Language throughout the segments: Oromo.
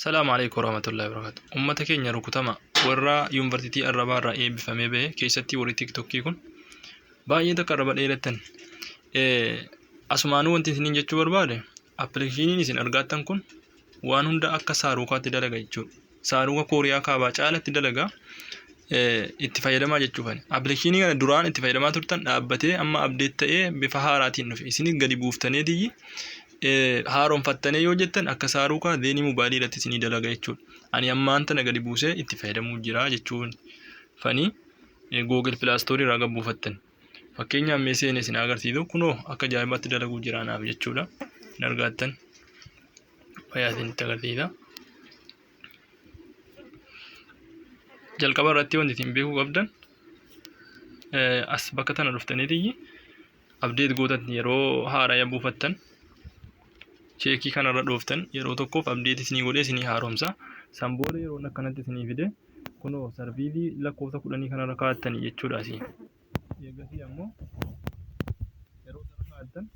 Salaamu alaikum warahmatullahi wabarakatuh. Ummata keenya rukutama warra yuunivarsiitii arrabaa irraa eebbifamee bahe keessatti warri tiktokii kun baay'ee takka arraba dheerattan. Asumaanuu wanti isiniin jechuu barbaade appilikeeshiniin isin argaattan kun waan hunda akka saaruukaatti dalaga jechuudha. Saaruuka Kooriyaa kaabaa caalatti dalaga itti fayyadamaa jechuufani. Appilikeeshinii kana duraan itti fayyadamaa turtan dhaabbatee amma abdeet ta'ee bifa haaraatiin dhufe. Isinis gadi buuftaneetiyyi haaromfattanii yoo jettan akka saaruukaa zeenii mobaayilii irratti isinii dalaga jechuudha. Ani ammaan tana gadi buusee itti fayyadamuu jira jechuun fani Google Play Store irraa gad buufattan. Fakkeenyaaf mee seenee isin agarsiisu kunoo akka ajaa'ibaatti dalaguu jira naaf jechuudha. Hin argaattan. Fayyaa isinitti agarsiisa. Jalqaba irratti wanti isin beekuu qabdan as bakka tana dhuftaniitiyyi update gootan yeroo haaraya buufattan cheekii kanarra dhooftan yeroo tokkoof update isinii godhee isinii haaromsa. San booda yeroo inni akkanatti isinii fide kunoo sarviizii lakkoofsa kudhanii kanarra kaa'attanii jechuudha asii. Eegasii ammoo yeroo sana kaa'attan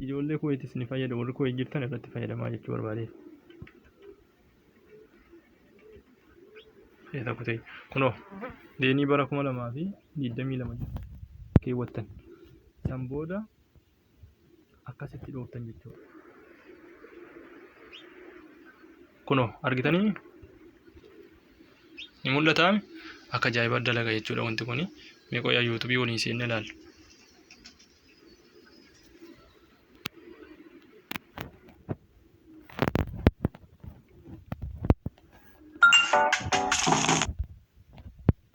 Ijoollee Kuweetis ni fayyada warri Kuweet jirtan irratti fayyadamaa jechuu barbaade. Eessa kutee kunoo deenii bara 2022 keewwattan san booda akkasitti dhooftan jechuudha. Kunoo argitanii ni mul'ataa akka ajaa'ibaa dalaga jechuudha wanti kuni. Mee qoyaa yuutuubii waliin seennee ilaalla.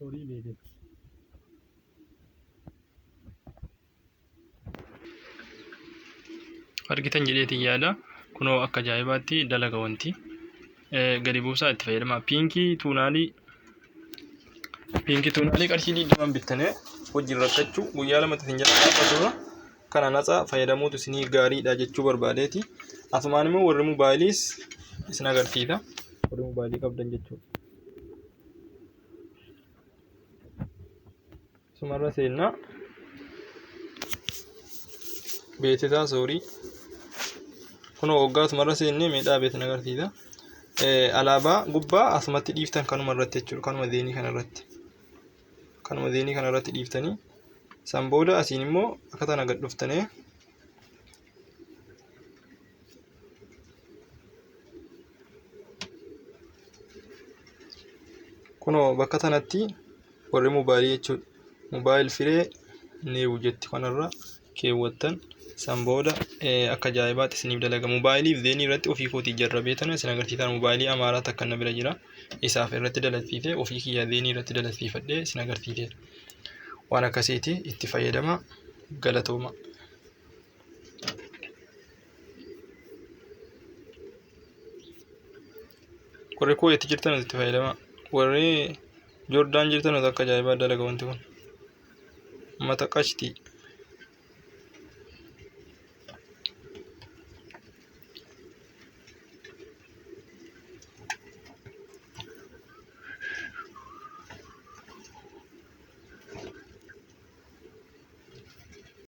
Horii beekee. Argitan jedheetiin yaada. Kunoo akka ajaa'ibaatti dalaga wanti. Gadi buusaa itti fayyadamaa. Piinkii tuunaalii piinkii tuunaalii qarshii digdamaan bittanii wajjin rakkachuu guyyaa lamatti isin jala dhaabbaturra kana natsa fayyadamuutu isinii gaariidha jechuu barbaadeeti. Asumaan immoo warri mobaayiliis isin agarsiisa. Warri mobaayilii qabdan jechuudha. Sumarra seenna. Beeksisaa soorii. Kunoo waggaa sumarra seennee meedhaa beeksisa agarsiisa. Alaabaa gubbaa asumatti dhiiftan kanuma irratti jechuudha. Kanuma zeenii kana irratti. Kanuma zeenii kana irratti dhiiftanii. San booda asiin immoo akka tana gad dhuftanii kunoo bakka tanatti warri mobaayilii jechuudha. Mobaayil firee neewu jetti kanarra keewwattan san booda akka ajaa'ibaatti isiniif dalaga. Mobaayiliif zeenii irratti ofii kootii jarrabee tana isin agarsiisaa. Mobaayilii amaaraa takka na bira jira. Isaaf irratti dalagsiisee ofii kiyya zeenii irratti dalagsiifadhee isin agarsiiseera. Waan akkasiiti itti fayyadama galatooma. Warri Kuweet jirtan itti fayyadama. Warri Joordaan jirtan akka ajaa'ibaa dalaga wanti kun. Mata qashtii.